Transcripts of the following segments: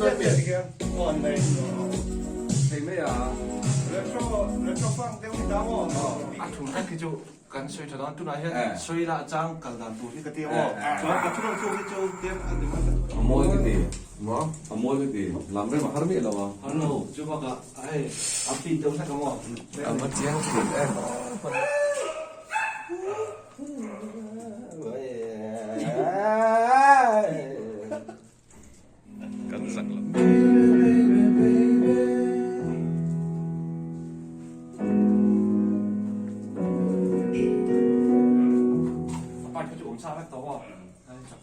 dawn mi? Thei mai a. A thu vek hi chu kan sawi tha dawn tunah hian sawi lah chang kal dan tur hi ka ti a chuan ka thu chu hi chu tia a ti mai A mawi ka ti maw a mawi ka ti lam rem a har miah lo a. Har lo chu bakah hei a fit deuh hlek a maw. A va chiang thin em. Kan zak lo.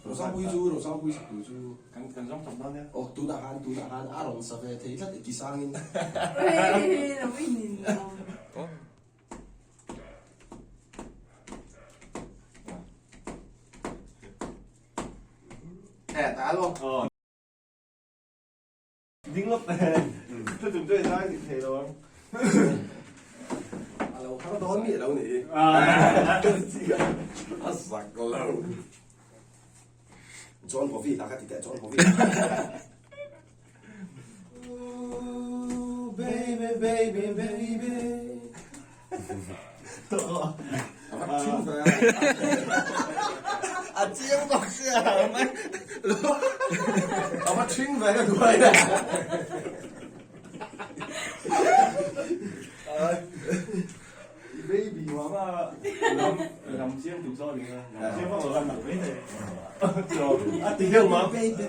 Rosangpui chu Rosangpui sak tur chu kan kan zawng chawp dawn nia. Aw tunah khan tunah khan a rawn sa ve thei tlat i kisangin. Ding lawk thu chung chu zai dik thei lo ang. A lo har dawn mi lo ni. A zak lo. John Bovi la ka ti teh John Bovi. Ooh baby baby baby. A chiang bawk sia mai. A va ṭhing ve ka duai a. Baby mama lam lam chiang tuk zawk ning a. Lam chiang vak lo khan nalh mai thei. A ti deuh ma. Baby.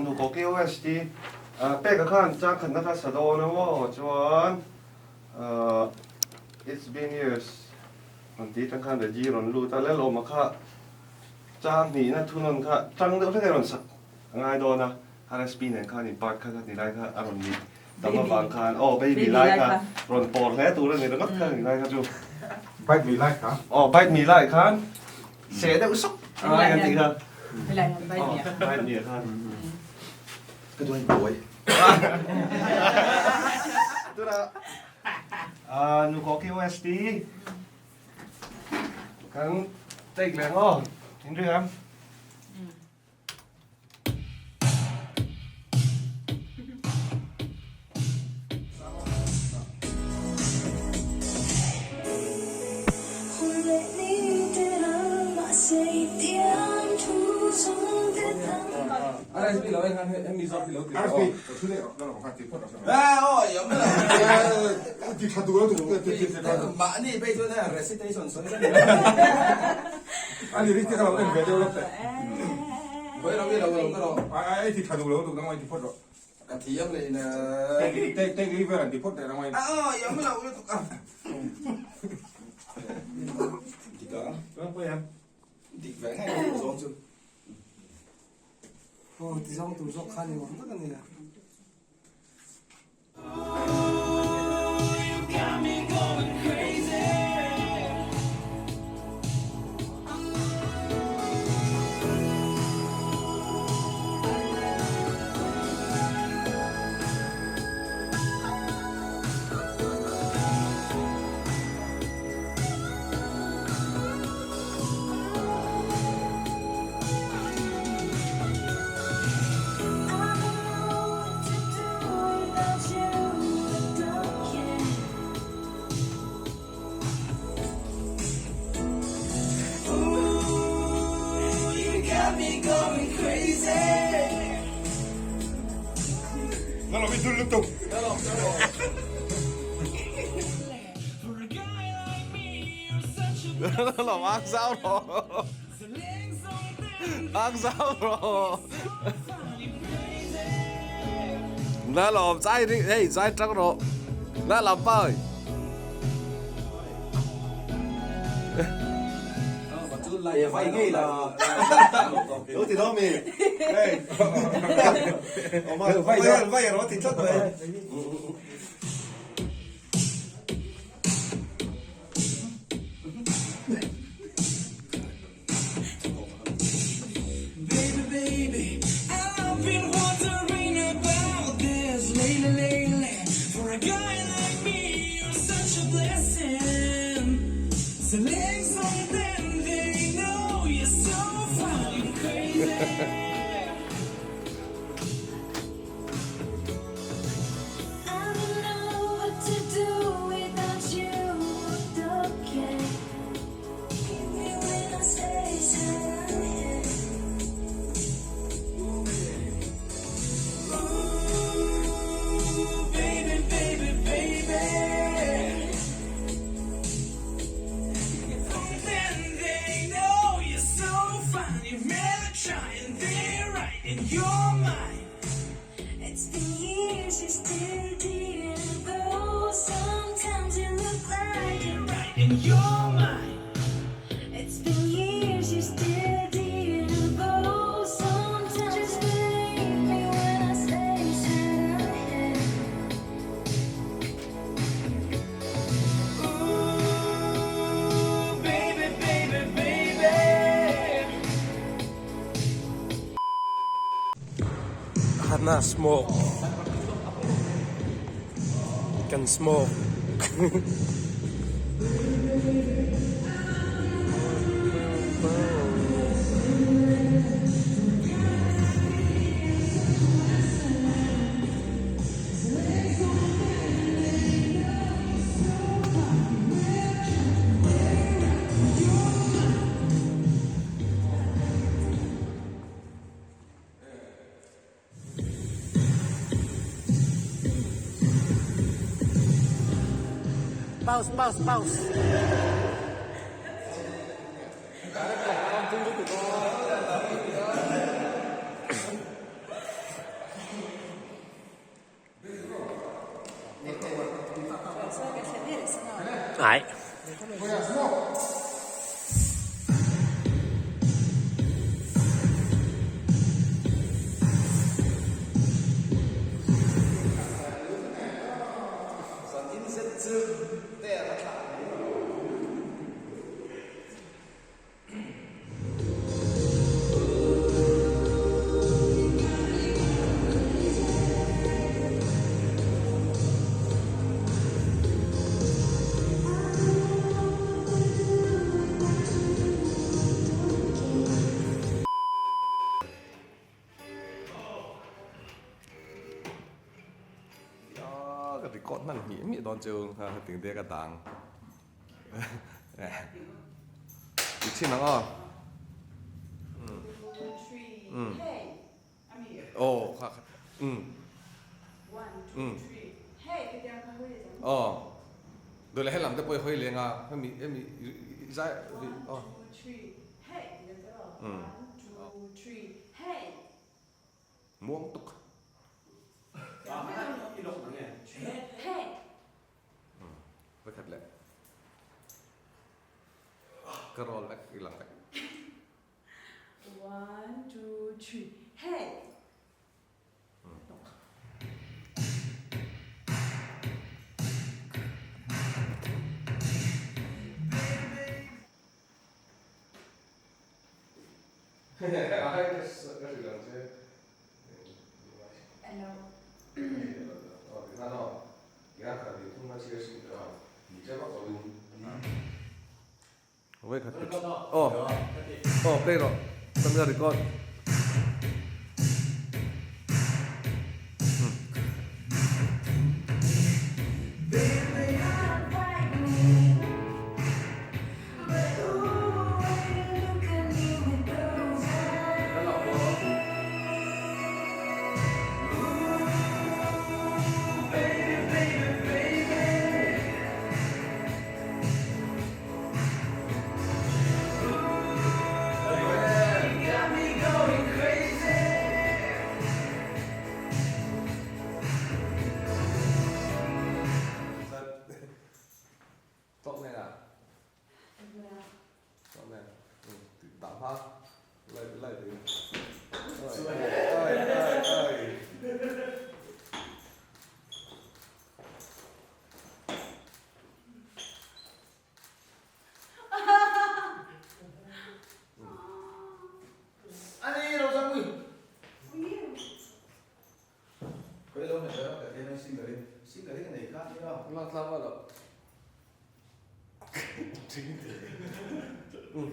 Nu ko KOST peka khan chang khatna kha sa dawn a maw chuan It's been years rawn tih atang khan Reggie rawn lut a, Lalawma kha chang hnihna thunawn kha tang deuh hlek a rawn sak a ngai dawn a, RSP nen khan in part kha kha ti lai kha a rawn nih tam avang khan aw baby lai kha rawn pawr hle tur a ni ringawt kha ni lai kha chu. Bite me lai kha. Aw bite me lai khan seh deuh sawk a ngai kan tih kha. Aw bite me khan. Ka duai buai. Tunah nu ko KOST kan take leh ang aw. In ring ang. Aw ti zawng tur zawk kha ni awm tak a ni a. Lo ang zau rawh. Ang zau rawh. Na lawm zai ri hei zai tang rawh. Na lam pa oi. E vai ngei la. Lo ti dawn mi. Hei. Oma vai vai ro ti tlat mai. Baby, baby, I've been wondering about this lately, lately. For a guy like me, you're such a blessing. So legs on them, they know you're so fucking crazy. I don't know what to do without you. 어떡해? Hear me when I say 사랑해. Ooh, baby, baby, baby. Then they know you're so fine. You better try and they're right in your mind. It's been years, you're still dear. Though sometimes you look like you're Right in your mind. It's been years, you're still dear. Though sometimes just believe me when I say 사랑해. Ooh, baby, baby, baby. Hana smoke. Kan smoke. Pause, pause, pause. Ai. Ka record hman hnih hnih dawn chu kha heti te ka dang i chhin ang aw aw kha kha aw duh leh helam te pawh i hawi leng a hemi hemi i zai aw muang tuk. Vekhat leh ka roll vek i lang vek. One, two, three, hey! Aw aw play rawh camera record.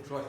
Hruai.